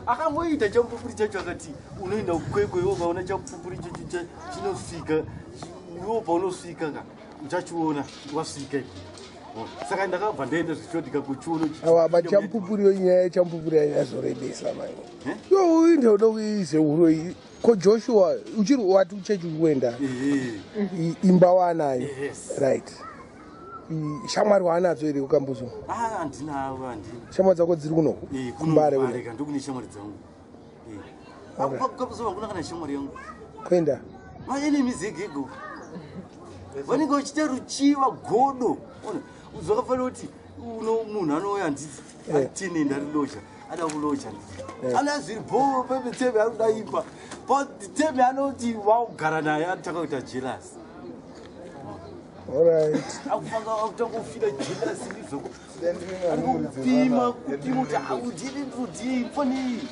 Akangoita chamupupuri chacho akati unoenda kukwekwe iwe ukaona chamupupuri chacho chinosvika iwe paunosvika ka uchachiona wasvika iko. Saka ndakabva ndaenda zvichodika kuchiona. Awa but chamupupuri yo nyaya yechamupupuri yazorebesa mai. Yo uinde uda kuise uroyi ko Joshua uchiri wati kuchechi uri kuenda imba waanayo. Right. Shamwari waanadzo here kukambuzo? Ah, handina avo, handina. Shamwari dzako dziri kuno? Eh, kuno Kumbare kuno. Mbare ka ndokune shamwari dzangu. Eh. Ako kukambuzo hakuna kana shamwari yangu. Kuenda. Maenemies egego. Vanenge vachiita ruchiva godo. Ona, zvakafanira kuti uno munhu anouya handiti atenenda ari loja, ada kuloja handiti. Ana zviri bho pepe teme ari kuda imba. But teme anoti wakugara naye anotanga kuita jealous. Alright. Akufanga akutanga kufila jealous ndizvo. Kupima kupima kuti audini ndudii mfanei.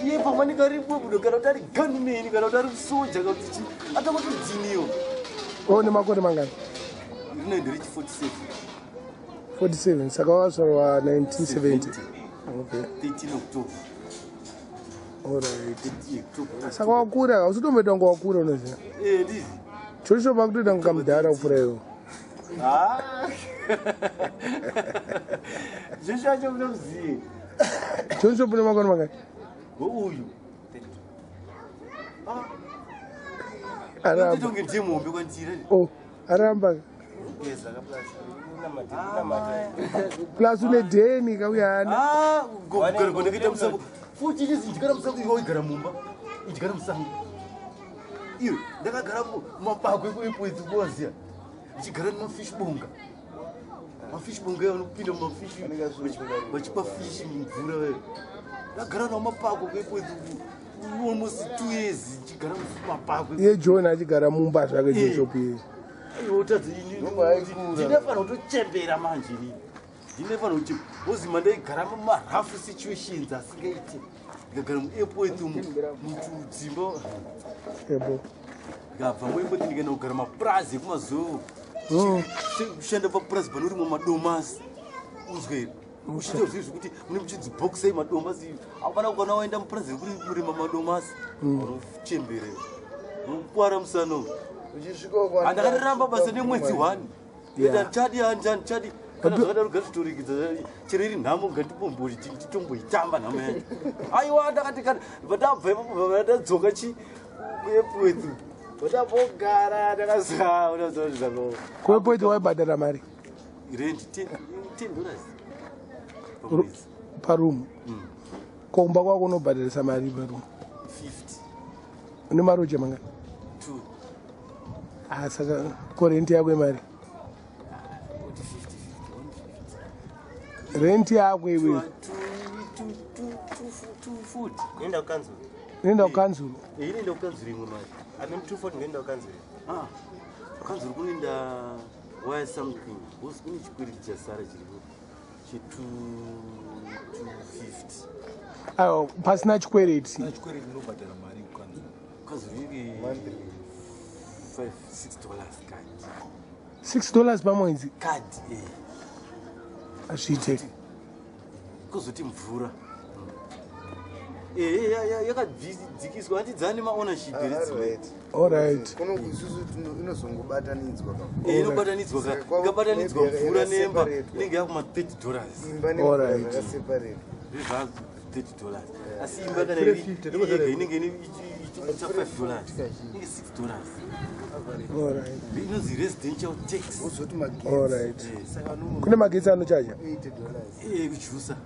Iye pamwe anenge ari budo kana kuti ari gunman kana kuti ari musoja kana kuti chii atangotodiniyo. Oh, nemakore mangani? Rinoenda richi 47. 47 saka wakazvarwa 1970. Okay. 13 October. Alright. 13 October. Saka wakura, hausitomboita kunge wakura unoziva. Eh, ndizi. Joshua pakutoita kunge kamudhara kupfuura iwe. Ah. Joshua acho munomuziye. Joshua une makore mangani? Uyu. Ah. Aramba. Nditonge ndiye muhombe kwandiri. Oh, aramba. Plus une dheni kauya ana. Ah, kugara kwandakaita musango. Futi ichi ndichigara musango iwe waigara mumba. Ichigara musango. Iwe ndakagara mumapako ekuEpworth kuwaziya. Ndichigara nemafish bonga. Mafish bonga anopinda mumafish vachipa fish mvura wewe. Ndakagara nawo mapako kuEpworth almost 2 years ndichigara mumapako. Iye John achigara mumba zvake Joshua iye. Iwe utadzi ndinofanira kutochembera manje inini. Ndinofanira kuti wozima ndaigara mumarafu situations asingaiti. Ndikagara muEpworth umu mutudzimba. Yebo. Ndikabva muEpworth ndikaenda kugara mapurazi ekumazovo. Kushanda papurazi panorimwa madomasi. Uzwe here? Uchiita zvinhu zvekuti mune muchinzi boxei madomasi. Hapana kukwana waenda mupurazi rekurima madomasi. Unochembera iwe. Unokwara musana uyu. Handakaramba basa nemwedzi 1. Yeah. Handichadi, handichadi. Kana zvakadaro ngazvitorikidza chero iri nhamo ngatibombori titomboitamba nhamo yacho. Aiwa ndakati kana vandabva ipapo vandadzoka chi kuEpworth. Vandambogara ndakazaona zvako. KuEpworth waibhadhara mari? Rent $10. Pamwedzi. Paroom. Ko kumba kwako unobhadharisa mari paroom? 50. Une maroja mangani? 2. Ah, saka ko rent yako imari? Rent yako iwe. 240. Inoenda kukanzuru. Inoenda kukanzuru. Eh, inoenda kukanzuru imwe mari. I mean 240 inoenda kukanzuru. Ah. Kanzuru kunoenda wire something. Because kune chikwereti chasara chiripo. Che 250. Aiwa, pasina chikwereti. Pasina chikwereti unobhadhara mari kukanzuru. Kanzuru iri $5 $6 card. $6 pamwedzi? Card eh. Azviite. Kuzoti mvura. Eh, yakadzikiswa hanti dzane maownership here dzimwe. Alright. Kuno isusu inozongobatanidzwa ka. Eh, inobatanidzwa ka. Ikabatanidzwa mvura nemba inenge yakuma $30. Imba nemvura zvakaseparate. Ndizva $30. Asi imba kana iri yega inenge ine ichibudisa $5. Inenge $6. Alright. Inonzi residential tax. Wozoti magetsi. Alright. Saka Kune magetsi anochaja? $80. Eh, kujusa.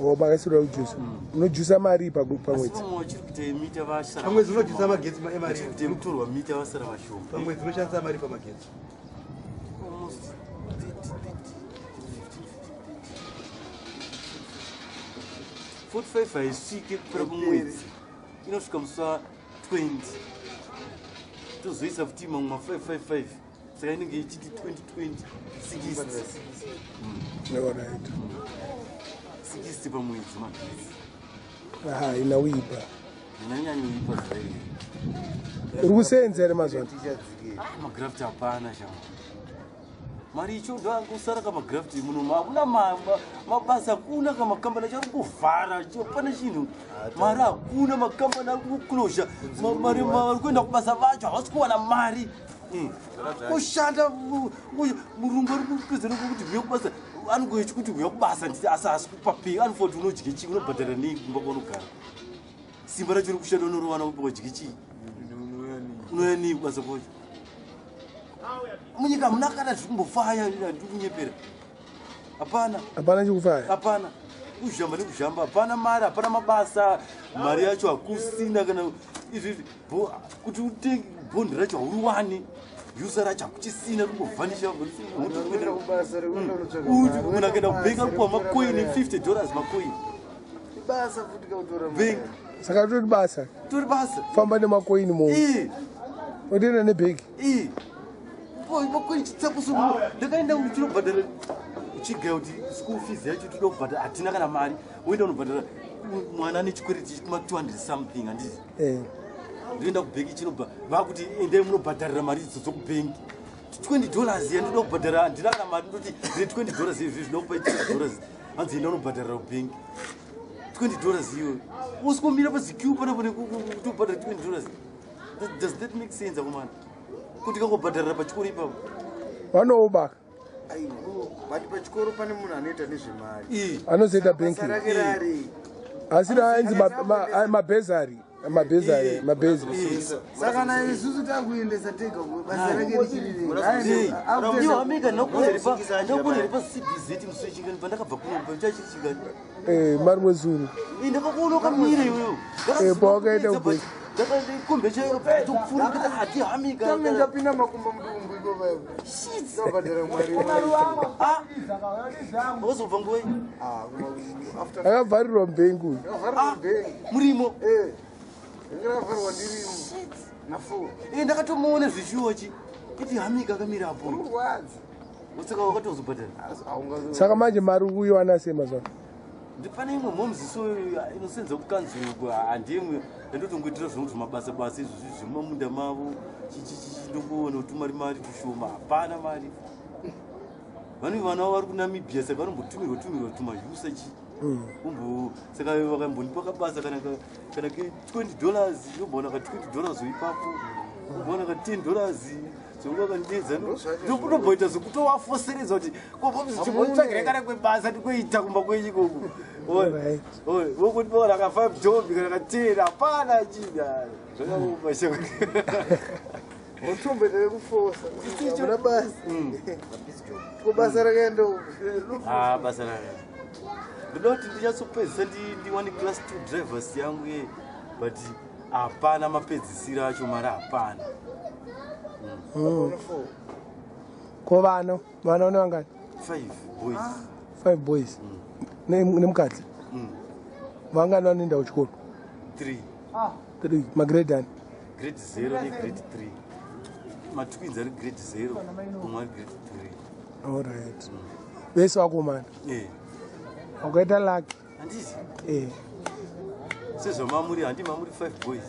Oh, makaisirwa kujusa. Unojusa mari pamwedzi. Asi vamwe vachiri kuita mita vasara. Pamwedzi unojusa magetsi emari. Vachiri kuita mutorwa mita vasara vashoma. Pamwedzi unoshandisa mari pamagetsi. Almost 30, 30, 15, 45 haisvike kupera kumwedzi. Inosvika musi wa 20. Tozoisa futi mamwe ma 555. Saka inenge ichiti 2020 60. Alright. 60 pamwedzi magetsi. Aha, ina uipa. Inanyanyoipa zvairi. Uri kusenza here mazuva ano? Ah, magraft hapana shama. Mari icho ndoangosara kamagraft muno, hakuna mabasa, hakuna kamakambani acho ari kungovhara, pane chinhu, mari hakuna, makambani ari kungoklosha mari, vari kuenda kubasa vacho havasi kuwana mari. Kushanda murungu ari kupedza nekuti huya kubasa, anongoechi kuti huya kubasa nditi, asi asi kupa pei, anofa kuti unodye chii, unobhadhara nei kumba kwaunogara, simba racho rekushanda unorowana wadye chii, unouya nei kubasa kwacho. Munyika hamuna kana zviri kumbofaya, handiri kunyepera, hapana. Hapana chikufaya. Hapana, kuzhamba nekuzhamba, hapana mari, hapana mabasa, mari yacho hakusina kana izvi kuti utenge bhondi racho hauriwani, yusa racho hakuchisina, ringovhanisha. Unoenda kubasa rekuenda unotsvaga mari, Munhu akaenda kubhengi basa arikuwa rekutora makoini mari yacho. $50 makoini. Ibasa futi kautora Bhengi. mari. Saka tori basa. Tori basa. Famba nemakoini mo. Otoenda nebhegi. Makoini chitsakuso, ndakaenda uchinobhadhara uchigaya kuti school fees yacho toda kubhadhara, hatina kana mari, woenda unobhadhara mwana ane chikwereti kuma 200 something, handiti? Ndoenda kubhengi, chinobva vakuti endai munobhadharira mari idzo dzokubhengi, $20 yandinoda kubhadhara, handina kana mari, ndoti ndine $20 izvi zvinoda kupa $20, hanzi enda unobhadharira kubhengi $20 iyoyo, usikomira paziqueue panapo nekutobhadhara $20. Does that make sense, akomana, kuti kangobhadharira pachikoro ipapo? Vanoobaka. Aiwa, but pachikoro pane munhu anoita nezvemari. Anozoita Basa banking. rake rari. Asi rainzi mabhezari, mabhezari, mabhezari. Saka na isusu takuendesa tega, basa rake richiri. Iwo ameka ndakuona pa CBZ musi wechingani pandakabva kuno, chachiri chingani? Marimwe zuru. Ndakakuona ukamira iweyo. Pawakaenda kubhengi. Kombe chaitopfuura hati hamika. Tange ndapinda makumba mudumbu iko paipo. Ndobhadhara mari. Wazobva nguwai? Ah, after Akavharirwa mubhengi uyu. ndakavharirwa bhengi. Murimo? Eh. Ndakavharirwa ndirimo. Na 4. Ndakatomuona zvishuwa chi iti hamika akamira apo. Urwadza. Saka wakatozobhadhara? Saka manje mari uri kuiwana sei mazuva? Pane imwe mhomziso inosenza kukanzuru, handimwe yandotongoitira zvangu zvimabasa basa izvozvi zvemumamunda mavo, chichichichi, ndongoona kuti mari mari tushoma, hapana mari. Vane vana vari kuNamibia, saka vanombotumirwa tumirwa tumayusa chi umbo, saka vakambondipa kabasa kana ke $20, ndomboona ka $20 ipapo, umboona ka $10 zonga kandidedza, ndokutomboita zvekutovafoseredza kuti kobotsvagire kana kwebasa ndikoita kumba kwenyu ikoko, vokuti vaona ka 5 job kana ka 10, hapana chida, zvakaoma shaka. Utomboita rekufosa. Hamuna basa. Ko basa rakaenda uko. Ah, basa raka ndoda kuti ndinyatsopedzisa ndiwane class 2 drivers yangu ye, but hapana mapedzisiro acho, mari hapana. Ko vana, vana vane vangani? Five boys. Five boys nemukadzi. Vangani vanoenda kuchikoro? Three. Three, magrade ani? Grade 0 negrade 3, matwins ari grade 0, umwe ari grade 3. Allright, vese vakomana? Eh. Wakaita lucky. Handiti? Eh. Sezvamamuri, handi mamuri five boys?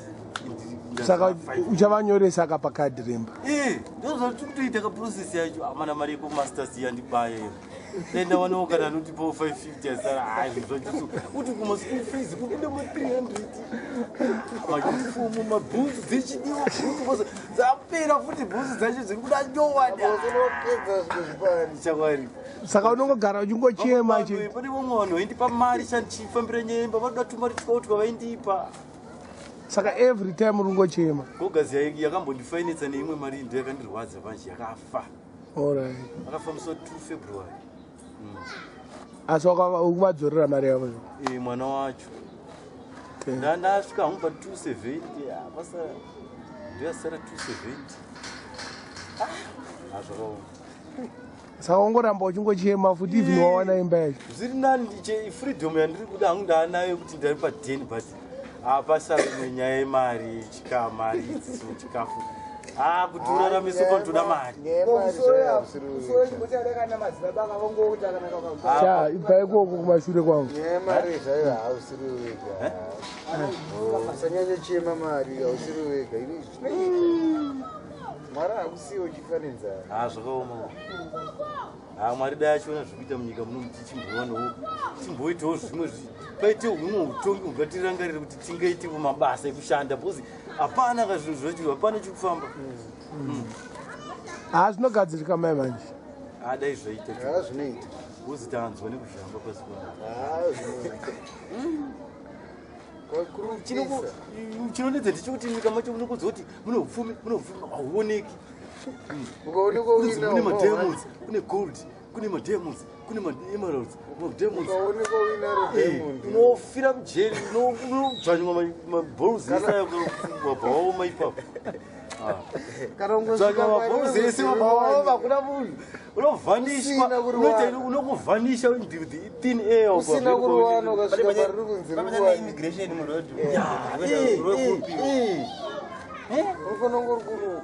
Saka uchavanyoresa ka pakadhi remba? Ndozvatiri kutoita kaprocess yacho, amana, mari yekumasters yandibaya iyo, dai ndawanawo kana anotipawo 550 asara, hai zvacho kuti kumaschool fees kubuda ma300, maunifomu, mabhutsu dzichidiwa, bhutsu dzapera futi, bhutsu dzacho dziri kuda nyowani. Unopedza zvimwe zvipani. Chakwari. Saka unongogara uchingochema chi? Pane vamwe vanhu vaindipa mari chandichifambira nyemba, vanoda tumari twautwa vaindipa. Saka every time uri kungochema. Gogazi yakambondifainetsa neimwe mari, ndo yakandirwadza manje, yakafa. Allright. Akafa musi wa 2 February. Asi ukuvadzorera mari yavo? Mwana wacho. Ndasvika hangu pa 270, apasara, ndoyasara 270, zvakaoma. Saka ungoramba uchingochema futi even wawana imba yacho? Zviri nani freedom yandiri kuda hangu ndaanayo kuti ndari pa10, but hapasara imwe nyaya yemari, chikamari idziso, chikafu, a kuti urarame so panotoda mari. Nyaya yemari zvayo hausiri wega. Cha, ibva ikoko kumashure kwangu. Nyaya yemari zvayo hausiri wega. Usanyanya chema mari, hausiri wega. Ini zvinoita. Mwari hakusiye uchifa nenzara. Ha, zvakaoma. Ha, Mwari dai achiona zvekuita munyika muno, kuti chimbowanawo, chimboitawo zvimwe, paite humwe utongi hungatirangarire kuti tingaitewo mabasa ekushanda, because hapana ka zvinhu zvacho, hapana chikufamba. Ha, zvinogadzirika mai manje. Ha, dai zvaita. Ha, zvinoita. Because tanzwa nekuzhamba pasi pano. Ha, zvinoita. Kwakurupisa. Chinonetsa ndechekuti nyika macho munokunzwa kuti mune upfumi, mune upfumi, hauoneki. Ukaonekwa Kunzi uina mune uma madiamonds, kune gold, kune madiamonds, kune maemeralds, madiamonds. Ukaonekwa uinaro diamond, Unofira mujeri, unodzvanywa mabhozi ese, wabva waoma ipapo. Kana ungosvika Dzvanywa mabhozi ese, wabva waoma, kuna munhu unovhanishwa. Usina kuriwana. Unokuvhanisha into the thin air. Usina kuruwana, ukasvika pariri kunzi Pane rikuwani, immigration muroad. unofanira kunge uri kuno.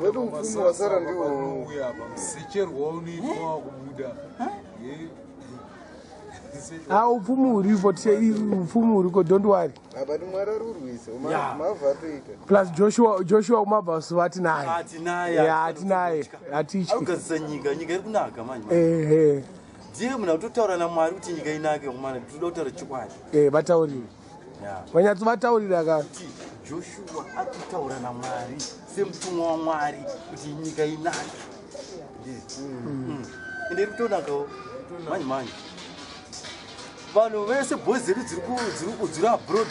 Wedu upfumi wasara ndiwo. Uya apa musecherwa unoitwa wakubuda. Ha, upfumi huripo, upfumi huriko, don't worry. Abati Mwari ari kurwisa. Yeah. Mavha atoita. Plus Joshua umabvazuva tinaye. Atinaye. Ya, tinaye, hatityi. Arikugadzisa nyika, nyika iri kunaka manje. Ehe. Ndiye munhu akutotaura naMwari kuti nyika inake. Kumana tinoda kutaura chokwadi. Vataurire. Vanyatsovataurira ka. Kuti Joshua atotaura naMwari semutumwa waMwari kuti nyika inake. Ende iri kutonakawo manje manje. Vanhu vese, boys dzedu dziri abroad,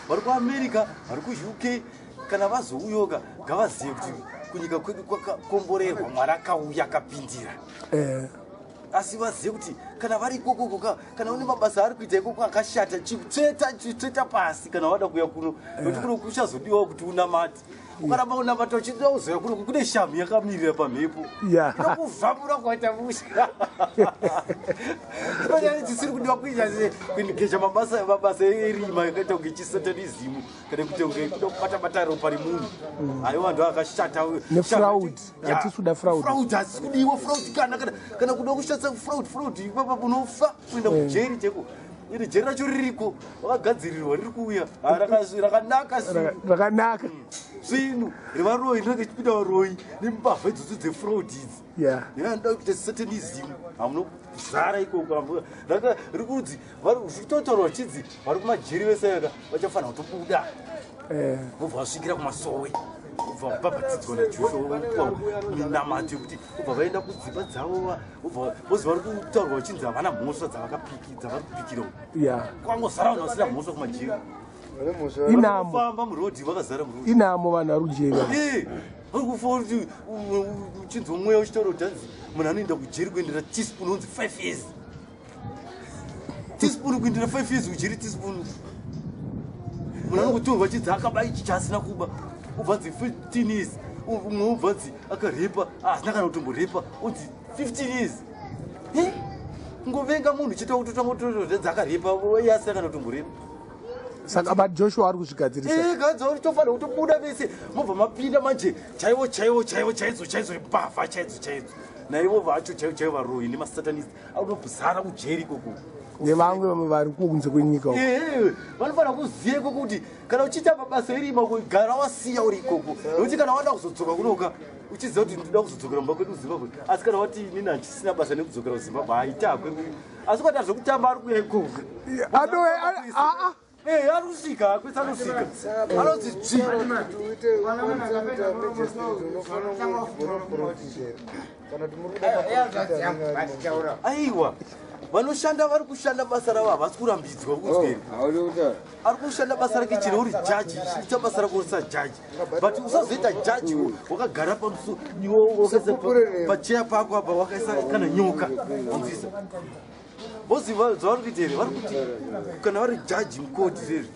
vari kuAmerica, vari kuUK, kana vazouyoka ngavazive kuti kunyika kwedu kwakakomborerwa, Mwari akauya akapindira. Asi vazive kuti kana vari ikokoko kana une mabasa ari kuita ikoko akashata, chitsveta, chitsveta pasi kana wada kuuya kuno, nokuti kuno kuchazodiwawo kuti unamate. Ukaramba unamata uchida kuzoya kuno, kune shamu yakamirira pamhepo inokuvhamura kuwaita musha. Pane chisiri kudiwa kuita kuengeja mabasa erima yakaita kunge chisatanism, kana kuita kunge kuda kubata-bata ropa remunhu. Haiwa, vanhu akashata. Nefraud. Hatisi kuda fraud. Fraud hatisi kudiwa, fraud kana kuda kushandisa fraud ipapa unofa, kuenda kujeri cheko. Iri jeri racho ririko, wakagadzirirwa, riri kuuya. Ha, rakanaka zvinhu. Rakanaka. Zvinhu revaroyi rinenge richipinda varoyi nembavha idzodzo dzefraud idzi. Nevanoda kuita satanism, hamunozara ikoko. Riri kunzi zvichitotaurwa vachinzi vari kumajeri vese veka vachafanira kutobuda, vobva vasvikira kumasowe, vobva vabhabhatidzwa naJoshua, vopuwa minamato yekuti vobva vaenda kudzimba dzavo, vobva vozi vari kutaurwa vachinzi havana mhosva dzavari kupikira uku. Kwangozara vanhu vasina mhosva kumajeri. Vane mhosva. Inamo. Famba murodhi, vakazara murodhi. Inamo vanhu vari kujeri. Vari kufa kuti uchinzwa mweya uchitaura kuti hanzi munhu anoenda kujeri kuendera teaspoon, unonzi 5 years, teaspoon, kuendera 5 years kujeri, teaspoon. Munhu anongotorwa chinzi akaba ichi chaasina kuba, ubva nzi 15 years. Umwe ubva nzi akarepa, asina kana kutomborepa, unzi 15 years. Kungovenga munhu chete, kutotanga akarepa iye asina kana kutomborepa. Saka but Joshua ari kuzvigadzirisa. Gadza tofanira kutobuda vese, mobva mapinda manje chaivo chaivo chaivo, chaidzo chaidzo, mbavha chaidzo chaidzo, naivo vacho chaivo chaivo, varoyi nemasatanist anobzara kujeri ikoko. Nevamwe vamwe vari kunze kwenyika uko. Ehe, vanofanira kuziva ikoko kuti kana uchiita mabasa erima, gara wasiya uri ikoko, nokuti kana wada kuzodzoka kunoka uchiziva kuti ndinoda kuzodzokera mumba kwedu kuZimbabwe. Asi kana wati inini handisina basa nekudzokera kuZimbabwe, haitakwe. Asi ukati zvekutamba, ari kuuya ikoko. Aa. Ari kusvika kwese, anosvika, anonzi dzvi. Kuti uite ukwanise kuita magistrate, unofanira kunge uchigona kuprofita here, kana kuti muri kuda maprofita anenge ari? Aiwa, vanoshanda vari kushanda basa ravo, havasi kurambidzwa kuzweri. Haudi kutaura. Ari kushanda basa rake chero uri jaji, ita basa rako sajaji, but usazoita jaji wakagara pamuso iwe wakaisa pacheya pako apa wakaisa kana nyoka, wanzisa voziva zvavari kuita here? Vari kuti kana vari jaji mukoti zvezvi,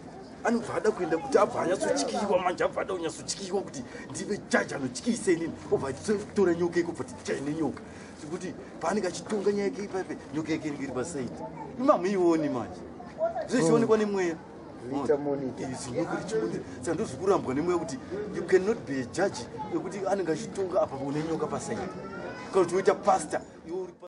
anobva ada kuenda kuti abva anyatsotyiwa manje, abva ada kunyatsotyiwa kuti ndive jaji anotyisa inini, obva achitora nyoka iko, bva tichai nenyoka, sekuti paanenge achitonga nyaya yake ipaipe, nyoka yake inenge iri pasaidi imamuioni manje, zvezvionekwa nemweya. Riita monitor. Zinyoka richibuda. Saka ndozvikurambwa nemweya kuti you cannot be a judge ekuti anenge achitonga apa une nyoka pasaidi, kana kuti woita pastor iwe uri.